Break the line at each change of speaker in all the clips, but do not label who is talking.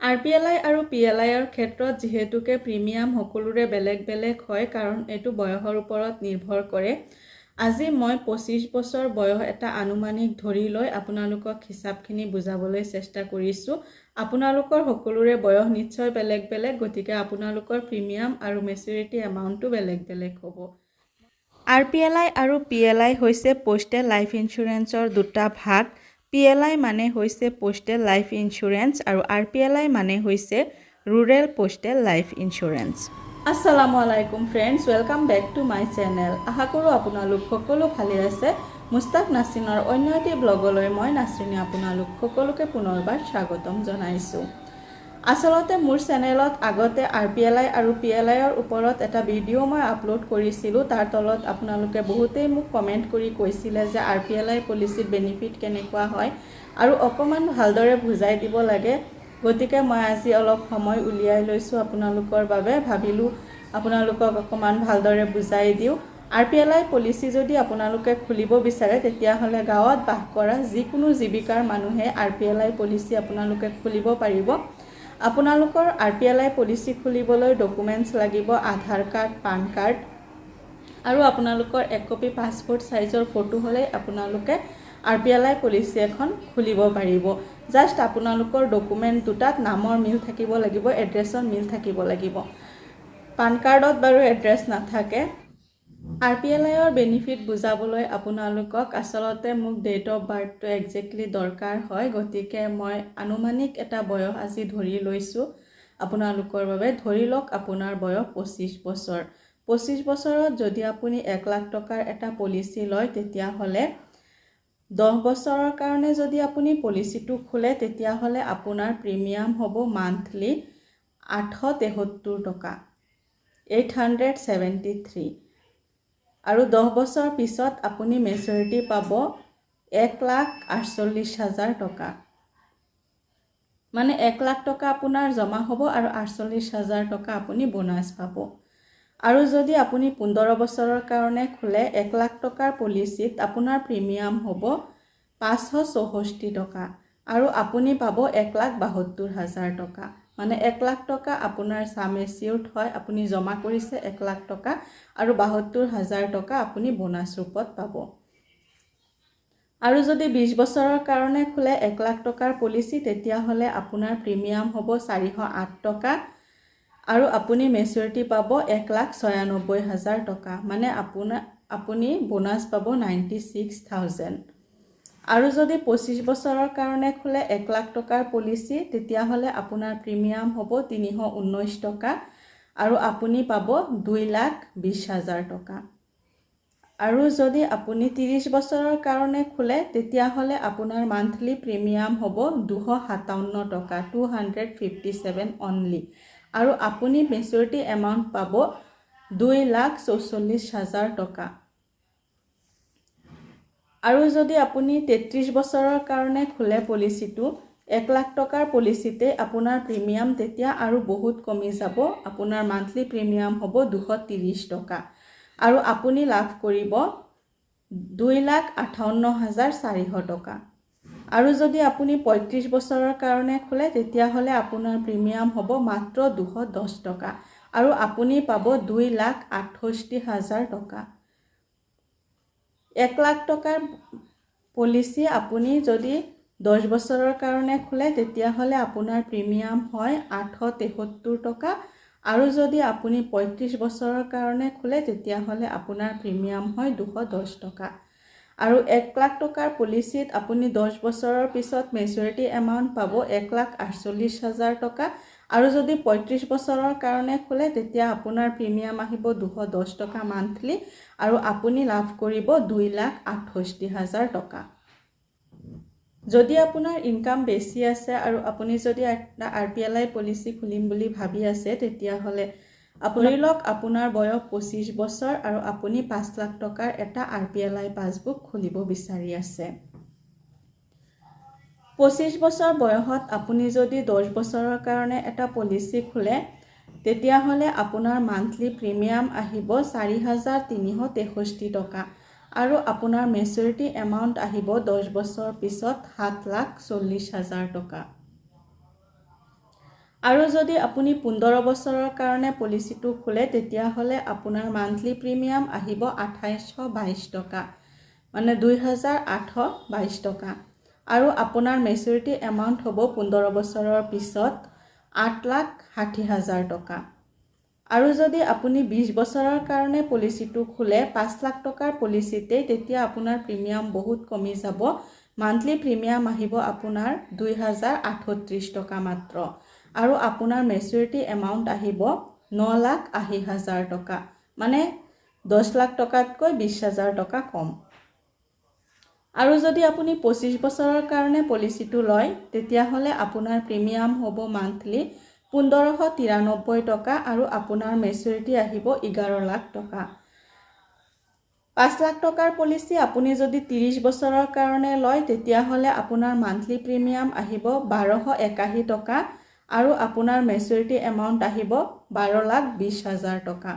R P L I আৰু P L আইৰ ক্ষেত্ৰত যিহেতুকে প্ৰিমিয়াম সকলোৰে বেলেগ বেলেগ হয়, কাৰণ এইটো বয়সৰ ওপৰত নিৰ্ভৰ কৰে, আজি মই 25 বছৰ বয়স এটা আনুমানিক ধৰি লৈ আপোনালোকক হিচাপখিনি বুজাবলৈ চেষ্টা কৰিছোঁ। আপোনালোকৰ সকলোৰে বয়স নিশ্চয় বেলেগ বেলেগ, গতিকে আপোনালোকৰ প্ৰিমিয়াম আৰু মেচিউৰিটি এমাউণ্টটো বেলেগ বেলেগ হ'ব। আৰ পি এল I আৰু পি এল I হৈছে পষ্টেল লাইফ ইঞ্চুৰেঞ্চৰ দুটা ভাগ। পি এল I মানে হৈছে পষ্টেল লাইফ ইঞ্চুৰেঞ্চ আৰু আৰ পি এল I মানে হৈছে ৰুৰেল পষ্টেল লাইফ ইঞ্চুৰেঞ্চ। আসসালামু আলাইকুম friends, welcome back to my channel। আশা কৰোঁ আপোনালোক সকলো ভালে আছে। মুস্তাক নাছৰিনৰ অন্য এটি ব্লগলৈ মই নাছৰিনে আপোনালোক সকলোকে পুনৰবাৰ স্বাগতম জনাইছোঁ। আচলতে মোৰ চেনেলত আগতে আৰ পি এল I আৰু পি এল আইৰ ওপৰত এটা ভিডিঅ' মই আপলোড কৰিছিলোঁ। তাৰ তলত আপোনালোকে বহুতেই মোক কমেণ্ট কৰি কৈছিলে যে R P L I পলিচিৰ benefit কেনেকুৱা হয় আৰু অকণমান ভালদৰে বুজাই দিব লাগে। গতিকে মই আজি অলপ সময় উলিয়াই লৈছোঁ আপোনালোকৰ বাবে। ভাবিলোঁ আপোনালোকক অকণমান ভালদৰে বুজাই দিওঁ। R P L I policy যদি আপোনালোকে খুলিব বিচাৰে, তেতিয়াহ'লে গাঁৱত বাস কৰা যিকোনো জীৱিকাৰ মানুহে R P L I policy আপোনালোকে খুলিব পাৰিব। আপোনালোকৰ R P L I policy খুলিবলৈ ডকুমেণ্টছ লাগিব আধাৰ কাৰ্ড, পান কাৰ্ড আৰু আপোনালোকৰ এক কপি পাছপৰ্ট চাইজৰ ফটো হ'লেই আপোনালোকে R P L I policy এখন খুলিব পাৰিব। জাষ্ট আপোনালোকৰ ডকুমেণ্ট দুটাত নামৰ মিল থাকিব লাগিব, এড্ৰেছৰ মিল থাকিব লাগিব। পান কাৰ্ডত বাৰু এড্ৰেছ নাথাকে। আৰ পি এল আইৰ বেনিফিট বুজাবলৈ আপোনালোকক আচলতে মোক ডেট অফ বাৰ্থটো একজেক্টলি দৰকাৰ হয়। গতিকে মই আনুমানিক এটা বয়স আজি ধৰি লৈছোঁ আপোনালোকৰ বাবে। ধৰি লওক আপোনাৰ বয়স 25 বছৰ। 25 বছৰত যদি আপুনি 1 লাখ টকাৰ এটা পলিচি লয়, তেতিয়াহ'লে 10 বছৰৰ কাৰণে যদি আপুনি পলিচিটো খোলে, তেতিয়াহ'লে আপোনাৰ প্ৰিমিয়াম হ'ব মান্থলি 873 টকা, 873। আৰু 10 বছৰ পিছত আপুনি মেচিউৰিটি পাব 1,48,000 টকা। মানে 1 লাখ টকা আপোনাৰ জমা হ'ব আৰু 48 হাজাৰ টকা আপুনি বোনাছ পাব। আৰু যদি আপুনি 15 বছৰৰ কাৰণে খোলে, 1 লাখ টকাৰ পলিচিত আপোনাৰ প্ৰিমিয়াম হ'ব 564 টকা আৰু আপুনি পাব 1,72,000 টকা। মানে 1 লাখ টকা আপোনাৰ চাম এচিয়ৰ্ড হয়, আপুনি জমা কৰিছে 1 লাখ টকা আৰু 72 হাজাৰ টকা আপুনি বোনাছ ৰূপত পাব। আৰু যদি 20 বছৰৰ কাৰণে খোলে 1 লাখ টকাৰ পলিচি, তেতিয়াহ'লে আপোনাৰ প্ৰিমিয়াম হ'ব 408 টকা আৰু আপুনি মেচিউৰিটি পাব 1,96,000 টকা। মানে আপুনি বোনাছ পাব 96,000। আৰু যদি 25 বছৰৰ কাৰণে খোলে 1 লাখ টকাৰ পলিচি, তেতিয়াহ'লে আপোনাৰ প্ৰিমিয়াম হ'ব 319 টকা আৰু আপুনি পাব 2,20,000 টকা। আৰু যদি আপুনি 30 বছৰৰ কাৰণে খোলে, তেতিয়াহ'লে আপোনাৰ মান্থলি প্ৰিমিয়াম হ'ব 257 টকা, 257 অনলি, আৰু আপুনি মেচিউৰিটি এমাউণ্ট পাব 2,44,000 টকা। আৰু যদি আপুনি 33 বছৰৰ কাৰণে খোলে পলিচিটো, 1 লাখ টকাৰ পলিচিতে আপোনাৰ প্ৰিমিয়াম তেতিয়া আৰু বহুত কমি যাব। আপোনাৰ মান্থলি প্ৰিমিয়াম হ'ব 230 টকা আৰু আপুনি লাভ কৰিব 2,58,400 টকা। আৰু যদি আপুনি 35 বছৰৰ কাৰণে খোলে, তেতিয়াহ'লে আপোনাৰ প্ৰিমিয়াম হ'ব মাত্ৰ 210 টকা আৰু আপুনি পাব 2,68,000 টকা। 1 লাখ টকাৰ পলিচি আপুনি যদি 10 বছৰৰ কাৰণে খোলে, তেতিয়াহ'লে আপোনাৰ প্ৰিমিয়াম হয় 873 টকা আৰু যদি আপুনি 35 বছৰৰ কাৰণে খোলে, তেতিয়াহ'লে আপোনাৰ প্ৰিমিয়াম হয় 210 টকা। আৰু 1 লাখ টকাৰ পলিচিত আপুনি 10 বছৰৰ পিছত মেচিউৰিটি এমাউণ্ট পাব 1,48,000 টকা আৰু যদি 35 বছৰৰ কাৰণে খোলে, তেতিয়া আপোনাৰ প্ৰিমিয়াম আহিব 210 টকা মান্থলি আৰু আপুনি লাভ কৰিব 2,68,000 টকা। যদি আপোনাৰ ইনকাম বেছি আছে আৰু আপুনি যদি এটা R P L I policy খুলিম বুলি ভাবি আছে, তেতিয়াহ'লে ধৰি লওক আপোনাৰ বয়স 25 বছৰ আৰু আপুনি 5 লাখ টকাৰ এটা R P L I passbook খুলিব বিচাৰি আছে। 25 বছৰ বয়সত আপুনি যদি 10 বছৰৰ কাৰণে এটা পলিচি খোলে, তেতিয়াহ'লে আপোনাৰ মান্থলি প্ৰিমিয়াম আহিব 4363 টকা আৰু আপোনাৰ মেচিউৰিটি এমাউণ্ট আহিব 10 বছৰ পিছত 7,40,000 টকা। আৰু যদি আপুনি 15 বছৰৰ কাৰণে পলিচিটো খোলে, তেতিয়াহ'লে আপোনাৰ মান্থলি প্ৰিমিয়াম আহিব 2822 টকা, মানে 2822 টকা। আৰু আপোনাৰ মেচিউৰিটি এমাউণ্ট হ'ব 15 বছৰৰ পিছত 8,60,000 টকা। আৰু যদি আপুনি 20 বছৰৰ কাৰণে পলিচিটো খোলে 5 লাখ টকাৰ পলিচিতেই, তেতিয়া আপোনাৰ প্ৰিমিয়াম বহুত কমি যাব। মান্থলি প্ৰিমিয়াম আহিব আপোনাৰ 2038 টকা মাত্ৰ আৰু আপোনাৰ মেচিউৰিটি এমাউণ্ট আহিব 9,80,000 টকা, মানে 10 লাখ টকাতকৈ 20,000 টকা কম। আৰু যদি আপুনি 25 বছৰৰ কাৰণে পলিচিটো লয়, তেতিয়াহ'লে আপোনাৰ প্ৰিমিয়াম হ'ব মান্থলি 1593 টকা আৰু আপোনাৰ মেচিউৰিটি আহিব 11 লাখ টকা। 5 লাখ টকাৰ পলিচি আপুনি যদি 30 বছৰৰ কাৰণে লয়, তেতিয়াহ'লে আপোনাৰ মান্থলি প্ৰিমিয়াম আহিব 1281 টকা আৰু আপোনাৰ মেচিউৰিটি এমাউণ্ট আহিব 12,20,000 টকা।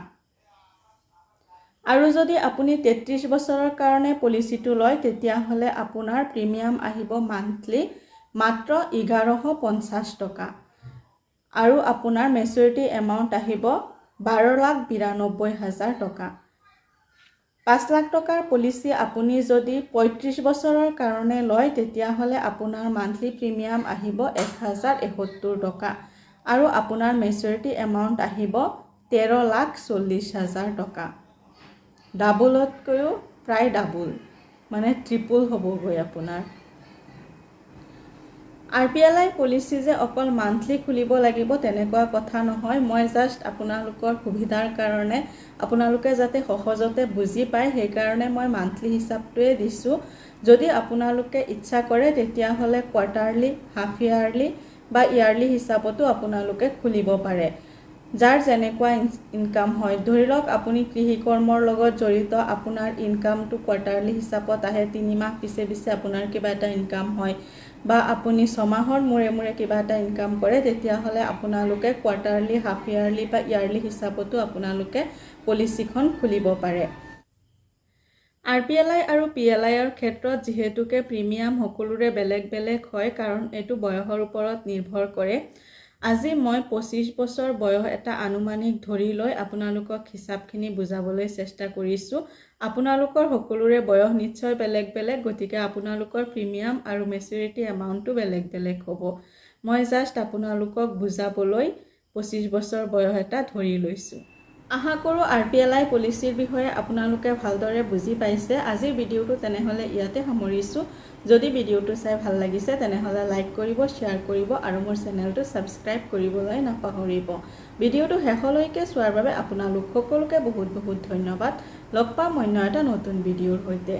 আৰু যদি আপুনি 33 বছৰৰ কাৰণে পলিচিটো লয়, তেতিয়াহ'লে আপোনাৰ প্ৰিমিয়াম আহিব মান্থলি মাত্ৰ 1150 টকা আৰু আপোনাৰ মেচিউৰিটি এমাউণ্ট আহিব 12,92,000 টকা। 5 লাখ টকাৰ পলিচি আপুনি যদি 35 বছৰৰ কাৰণে লয়, তেতিয়াহ'লে আপোনাৰ মান্থলি প্ৰিমিয়াম আহিব 1071 টকা আৰু আপোনাৰ মেচিউৰিটি এমাউণ্ট আহিব 13,40,000 টকা। ডাবলতকৈও প্ৰায় ডাবল, মানে ট্ৰিপল হ'বগৈ আপোনাৰ। R P L I policy যে অকল মান্থলি খুলিব লাগিব তেনেকুৱা কথা নহয়। মই জাষ্ট আপোনালোকৰ সুবিধাৰ কাৰণে, আপোনালোকে যাতে সহজতে বুজি পায়, সেইকাৰণে মই মান্থলি হিচাপটোৱে দিছোঁ। যদি আপোনালোকে ইচ্ছা কৰে, তেতিয়াহ'লে কোৱাৰ্টাৰলি, হাফ ইয়াৰলি বা ইয়াৰলি হিচাপতো আপোনালোকে খুলিব পাৰে, যাৰ যেনেকুৱা ইনকাম হয়। ধৰি লওক আপুনি কৃষি কৰ্মৰ লগত জড়িত, আপোনাৰ ইনকামটো কোৱাৰ্টাৰলি হিচাপত আহে, 3 মাহ পিছে পিছে আপোনাৰ কিবা এটা ইনকাম হয় বা আপুনি ছমাহৰ মূৰে মূৰে কিবা এটা ইনকাম কৰে, তেতিয়াহ'লে আপোনালোকে কোৱাৰ্টাৰলি, হাফ ইয়াৰলি বা ইয়াৰলি হিচাপতো আপোনালোকে পলিচিখন খুলিব পাৰে। আৰ পি এল I আৰু পি এল আইৰ ক্ষেত্ৰত যিহেতুকে প্ৰিমিয়াম সকলোৰে বেলেগ বেলেগ হয়, কাৰণ এইটো বয়সৰ ওপৰত নিৰ্ভৰ কৰে, আজি মই 25 বছৰ বয়স এটা আনুমানিক ধৰি লৈ আপোনালোকক হিচাপখিনি বুজাবলৈ চেষ্টা কৰিছোঁ। আপোনালোকৰ সকলোৰে বয়স নিশ্চয় বেলেগ বেলেগ, গতিকে আপোনালোকৰ প্ৰিমিয়াম আৰু মেচিউৰিটি এমাউণ্টটো বেলেগ বেলেগ হ'ব। মই জাষ্ট আপোনালোকক বুজাবলৈ 25 বছৰ বয়স এটা ধৰি লৈছোঁ। আশা কৰোঁ আৰ পি এল I পলিচিৰ বিষয়ে আপোনালোকে ভালদৰে বুজি পাইছে। আজিৰ ভিডিঅ'টো তেনেহ'লে ইয়াতে সামৰিছোঁ। যদি ভিডিঅ'টো চাই ভাল লাগিছে, তেনেহ'লে লাইক কৰিব, শ্বেয়াৰ কৰিব আৰু মোৰ চেনেলটো ছাবস্ক্ৰাইব কৰিবলৈ নাপাহৰিব। ভিডিঅ'টো শেষলৈকে চোৱাৰ বাবে আপোনালোক সকলোকে বহুত বহুত ধন্যবাদ। লগ পাম অন্য এটা নতুন ভিডিঅ'ৰ সৈতে।